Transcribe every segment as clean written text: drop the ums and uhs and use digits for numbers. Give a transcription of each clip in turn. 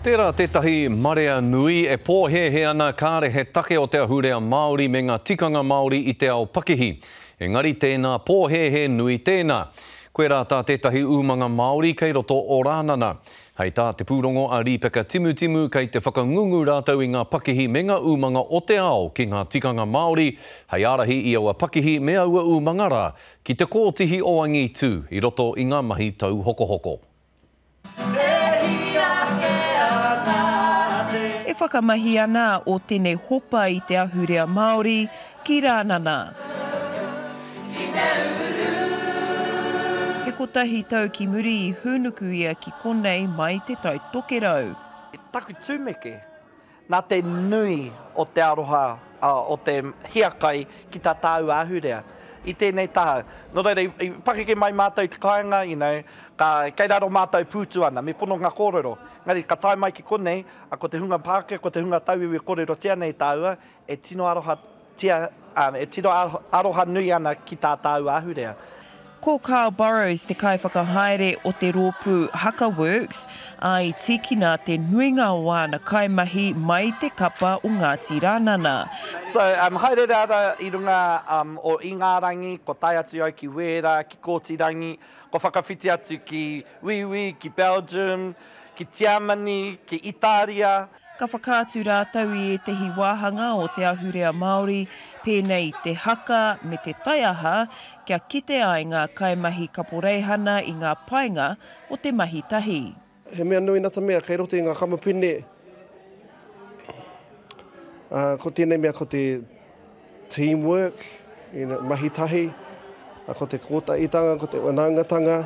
Tērā tētahi marea nui e pōhēhē ana kāre he take o te ahurea Māori me ngā tikanga Māori i te ao pakihi. Engari tēnā pōhēhē nui tēnā. Koirā tā tētahi umanga Māori kei roto o Rānana. Hei tā te pūrongo a Rīpeka Timutimu kei te whakangungu rātou i ngā pakihi me ngā umanga o te ao ki ngā tikanga Māori hei ārahi i aua pakihi me aua umanga rā ki te kōtihi o angitū i roto i ngā mahi tauhokohoko. E whakamahi ana o Tene Hopa i te ahurea Māori ki Rānana. He kotahi tau ki muri i hūnuku ia ki konei mai Te Tai Tokerau. Taku tumeke, Nā te nui o te aroha o te hiakai ki tā tāua ahurea i tēnei taha. Nō reira, i pakeke mai mātou i te kāinga, you know, ka, kei raro mātou pūtu ana, me pono ngā kōrero. Engari, ka tae mai ki konei, ko te hunga Pākehā, ko te hunga tauiwi e kōrerotia nei tāua, e tino aroha Tia, e tino aroha nui ana ki tā tāua ahurea. Ko Carl Burrows te kaiwhakahaere o te rōpū Haka Works, ā, i tīkina te nuinga o āna kaimahi mai te kapa o Ngāti Rānana. So, um, haereere ara i runga um, o Ingārangi, kua tae atu au ki Wēra, ki Kōtirangi, kua whakawhiti atu ki Wīwī, ki Belgium, ki Tiamani, ki Itāria. Ka whakaatu rātou i ētehi wāhanga o te ahurea Māori, pēnei i te haka me te taiaha, kia kite ai ngā kaimahi kaporeihana i ngā painga o te mahi tahi. He mea nui na te mea kei roto i nga kamupene, ko tenei mea ko te teamwork, you know, mahi tahi, ko te kōtaitanga, ko te whanaungatanga,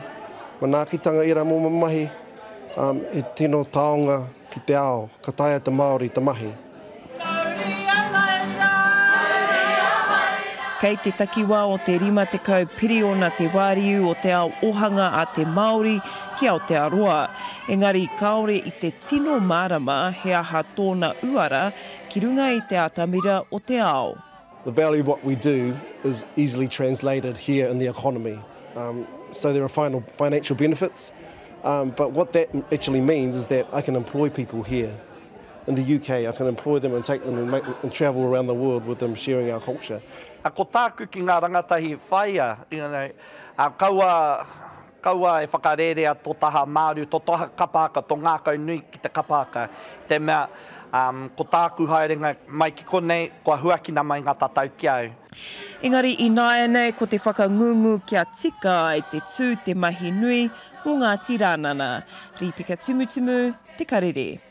manaakitanga ērā momo mahi, um, he tino taonga ki te ao, ka taea te Māori te mahi. Kei te takiwā o te 50 piriona te wāriu o te ao ohanga a te Māori ki Aotearoa. Engari kāore i te tino mārama he aha tōna uara ki runga i te atamira o te ao. The value of what we do is easily translated here in the economy. Um, so there are final financial benefits, um, but what that actually means is that I can employ people here in the UK. I can employ them and take them and, make, and travel around the world with them sharing our culture. A ko tāku ki ngā rangatahi whaia, you know, a kaua, Kaua e whakarērea tō taha Māori, tō taha kapa haka, tō ngākau nui ki te kapa haka, i te mea, ko tāku haerenga mai ki konei, kua huakina mai ngā tatau ki a au. Engari ināianei ko te whakangungu kia tika ai te tū te mahi nui mō Ngāti Rānana. Rīpeka Timutimu, Te Karere.